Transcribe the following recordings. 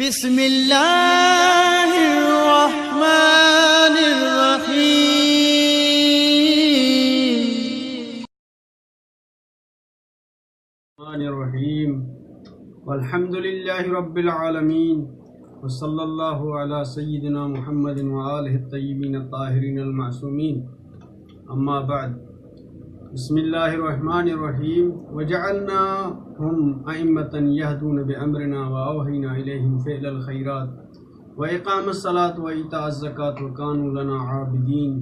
بسم الله الرحمن الرحيم. الرحمن الرحيم والحمد لله رب العالمين وصلى الله على سيدنا محمد وآله الطيبين الطاهرين المعصومين. أما بعد، بسم الله الرحمن الرحيم. وجعلناهم أئمة يهدون بأمرنا وأوحينا إليهم فعل الخيرات وإقام الصلاة وإيتاء الزكاة وكانوا لنا عابدين.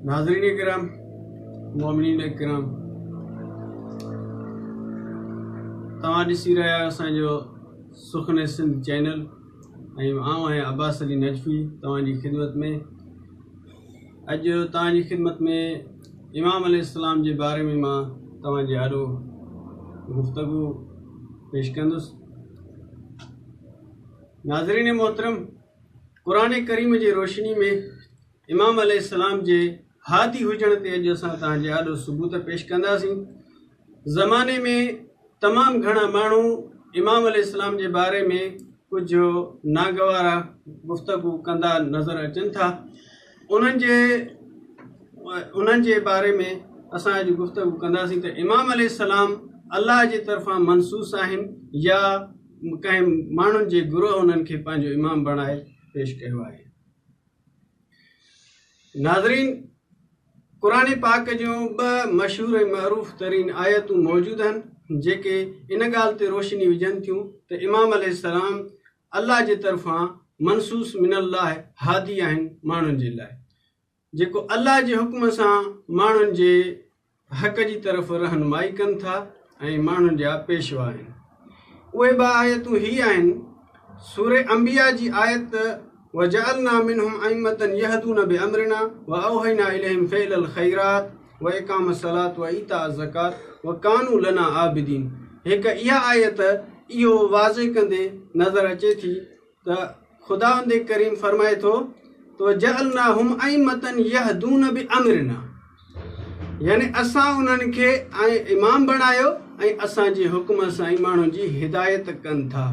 ناظرين کرام، مومنين کرام، توهان ڏسي رهيا آهيو اسان جو سخن سنڌ چينل ۽ آئون آهيان عباس علي نجفي توهان جي خدمت ۾. اڄ توهان جي خدمت ۾ امام عليه السلام جي باري ۾ مان توهان جي آڏو گفتگو پيش ڪندس. ناظرين محترم، قرآن ڪريم جي روشني ۾ امام عليه السلام جي هادي هجڻ تي اڄ اسان توهان جي آڏو ثبوت پيش ڪنداسين. زماني ۾ تمام گهڻا ماڻهو امام عليه السلام جي باري ۾ ڪجهه ناگوارا گفتگو ڪندا نظر اچن ٿا. انهن جي باري ۾ اسان اڄ گفتگو ڪنداسين ته امام عليه السلام الله جي طرفان منصوص آهن يا ڪنهن ماڻهن جي گروهه انهن کي پنهنجو امام بڻائي پيش ڪيو آهي. ناظرين، قرآن پاڪ جون ٻه مشهور ۽ معروف ترين آيتون موجود آهن جيڪي ان ڳالهه تي روشني وجهن ٿيون ته امام عليه السلام الله جي طرفان منصوص من الله هادي آهن ماڻهن جي لاء، جيڪو الله جي حڪم سان ماڻهن جي حق جي طرف رهنمائي ڪن ٿا ۽ ماڻهن جا پيشوا آهن. اهي ٻه آيتون هي آهن، سورة انبياء جي آيت وجعلنا منهم ائمة يهدون بأمرنا وأوحينا إليهم فعل الخيرات وإقام الصلاة وإيتاء الزڪاة وڪانوا لنا عابدين. هڪ اها آيت اهو واضح ڪندي نظر اچي ٿي ته خداوند ڪريم فرمائي ٿو ته وجعلناهم ائمة يهدون بأمرنا، يعني اسان انهن کي امام بڻايو ۽ اسان جي حڪم سان ئي ماڻهن جي هدايت ڪن ٿا.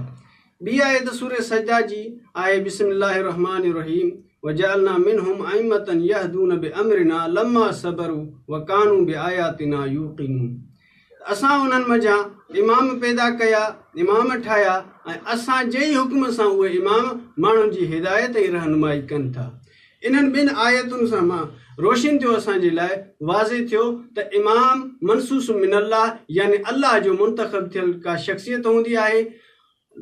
ٻي آيت سورة سجده جي آهي بسم الله الرحمن الرحيم وجعلنا منهم ائمة يهدون بأمرنا لما صبروا وڪانوا بآياتنا يوقنون. اسان انهن منجهان امام پيدا ڪيا، امام ٺاهيا ۽ اسان جي ئي حڪم سان اهي امام ماڻهن جي هدايت ۽ رهنمائي ڪن ٿا. انهن ٻن آيتن سان مان روشن ٿيو اسان جي لاء واضح ٿيو ته امام منصوص من الله يعني الله جو منتخب ٿيل ڪا شخصيت هوندي آهي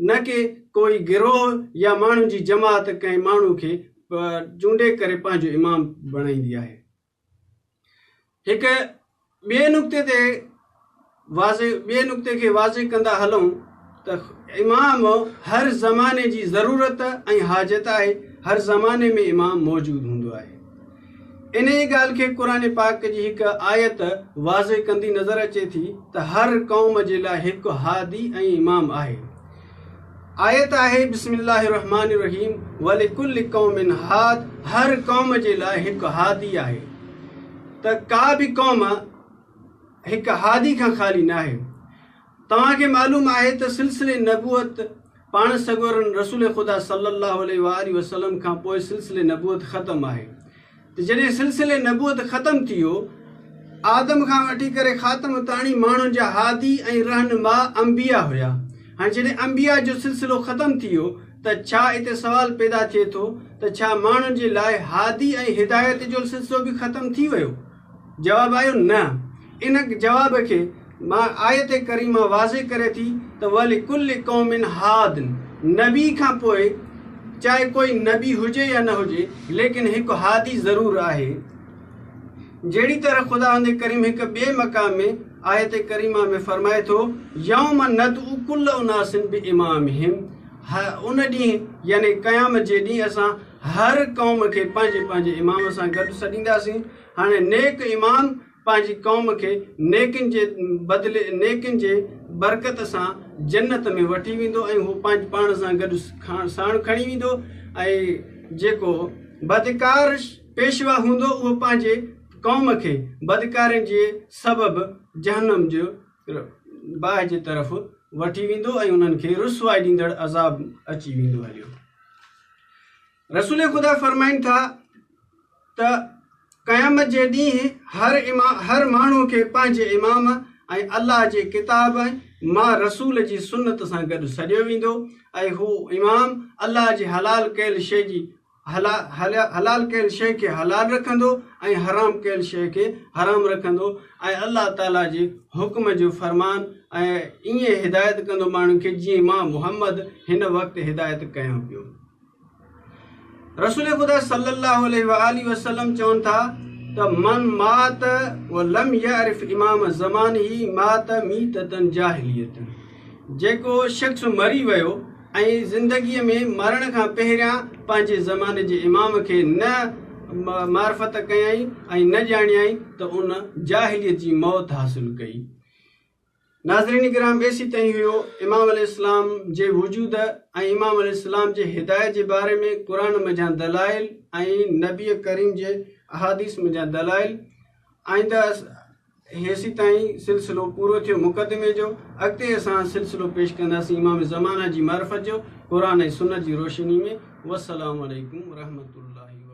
نه ڪي ڪوئي گروهه يا ماڻهن جي جماعت ڪنهن ماڻهو کي چونڊي ڪري پنهنجو امام بڻائيندي آهي. هڪ ٻئي نقطي تي واضح ٻئي نقطي کي واضح ڪندا هلون ته امام هر زماني جي ضرورت ۽ حاجت آهي، هر زماني ۾ امام موجود هوندو آهي. انهيء ڳالهه کي قرآن پاڪ جي هڪ آيت واضح ڪندي نظر اچي ٿي ته هر قوم جي لاء هڪ هادي ۽ امام آهي. آيت آهي بسم الله الرحمٰن الرحيم ولڪل قوم هاد، هر قوم جي لاء هڪ هادي آهي ته ڪا به قوم هڪ هادي کان خالي ناهي. توهان کي معلوم آهي ته سلسلي نبوت پاڻ سڳورن رسول خدا صلي الله عليه واٰله وسلم کان پوء سلسلي نبوت ختم آهي ته جڏهن سلسلي نبوت ختم ٿي ويو، آدم کان وٺي ڪري خاتم تاڻي ماڻهن جا هادي ۽ رهنما انبياء هيا. هاڻي جڏهن انبياء جو سلسلو ختم ٿي ويو ته ڇا اتي سوال پيدا ٿئي ٿو ته ڇا ماڻهن جي لاء هادي ۽ هدايت جو سلسلو به ختم ٿي ويو؟ جواب آيو نه. ان جواب کي مان آيت ڪريمه واضح ڪري ٿي ته ولڪل قوم هاد، نبي کان پوء چاهي ڪوئي نبي هجي يا نه هجي ليڪن هڪ هادي ضرور آهي. جهڙي طرح خداوند ڪريم هڪ ٻئي مقام ۾ آيت ڪريمه ۾ فرمائي ٿو يوم ندعو ڪل اناس بامامهم، ان ڏينهن يعني قيامت جي ڏينهن اسان هر قوم کي پنهنجي پنهنجي امام سان گڏ سڏينداسين. هاڻي نيڪ امام پنهنجي قوم کي نيڪين جي بدلي نيڪين جي برڪت سان جنت ۾ وٺي ويندو ۽ هو پنهنجي پاڻ سان گڏ ساڻ کڻي ويندو ۽ جيڪو بدڪار پيشوا هوندو اهو پنهنجي قوم کي بدڪارين جي سبب جهنم جو باهه جي طرف وٺي ويندو ۽ انهن کي رسوائي ڏيندڙ عذاب اچي ويندو هليو. رسول خدا فرمائن ٿا ته قيامت جي ڏينهن هر هر ماڻهو کي پنهنجي امام ۽ الله جي ڪتاب ۽ مان رسول جي سنت سان گڏ سڏيو ويندو ۽ هو امام الله جي حلال ڪيل شيء جي حلال ڪيل شيء کي حلال رکندو ۽ حرام ڪيل شيء کي حرام رکندو ۽ الله تعالي جي حڪم جو فرمان ۽ ائين هدايت ڪندو ماڻهن کي جيئن مان محمد هن وقت هدايت ڪيان پيو. رسول خدا صلي الله عليه واٰله وسلم چون ٿا ته من مات ولم يعرف امام زمانه مات ميتة جاهلية جيڪو شخص مري ويو ۽ زندگيء ۾ مرڻ کان پهريان پنهنجي زماني جي امام کي نه معرفت ڪيائين ۽ نه ڄاڻيائين ته ان جاهليت جي موت حاصل ڪئي. ناظرين ڪرام ايسيتائين هيو امام عليه السلام جي وجود ۽ امام عليه السلام جي هدايت جي باري ۾ قرآن منجهان دلائل ۽ نبي ڪريم جي احاديث منجهان دلائل. آئنده هيسيتائين سلسلو پورو ٿيو مقدمي جو، اڳتي اسان سلسلو پيش ڪنداسين امام زمانه جي معرفت جو قرآن ۽ سنت جي روشني ۾. والسلام عليڪم ورحمة الله.